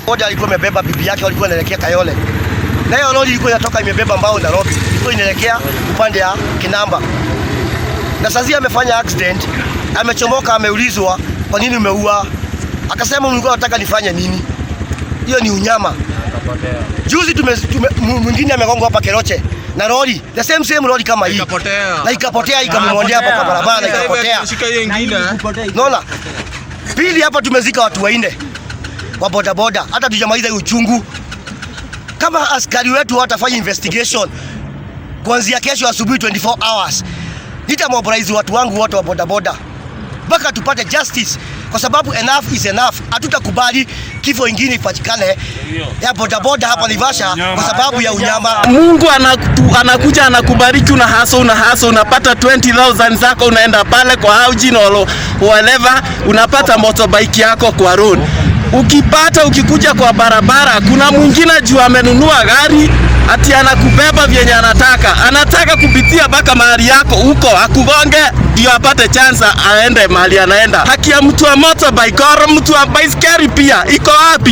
Mmoja alikuwa amebeba bibi yake, walikuwa wanaelekea Kayole, na hiyo lori ilikuwa inatoka imebeba mbao Nairobi, ilikuwa inaelekea upande ya Kinamba, na sasa amefanya accident, amechomoka, ameulizwa kwa nini umeua, akasema mlikuwa nataka nifanye nini? Hiyo ni unyama. Juzi mwingine amegongwa hapa Keroche na lori, the same same lori kama hii, Ikapotea. Na ikapotea, ikamwondea hapa kwa barabara, ikapotea. Shika hiyo ingine. Unaona? Pili, hapa tumezika watu wanne wa bodaboda, hata tujamaliza hiyo uchungu. Kama askari wetu watafanya investigation kuanzia kesho asubuhi 24 hours, nitamobilize watu wangu wote wa bodaboda mpaka tupate justice, kwa sababu enough is enough. Hatutakubali kifo ingine ipatikane ya bodaboda hapa Naivasha kwa sababu ya unyama. Mungu anakuja anakubariki, una hustle, una hustle, unapata 20,000 zako, unaenda pale kwa Haujin or whatever, unapata motorbike yako kwa road. Ukipata, ukikuja kwa barabara, kuna mwingine juu amenunua gari ati anakubeba vyenye anataka, anataka kupitia mpaka mahali yako huko akugonge ndio apate chance aende mahali anaenda. Haki ya mtu wa motorbike or mtu wa baiskeli pia iko wapi?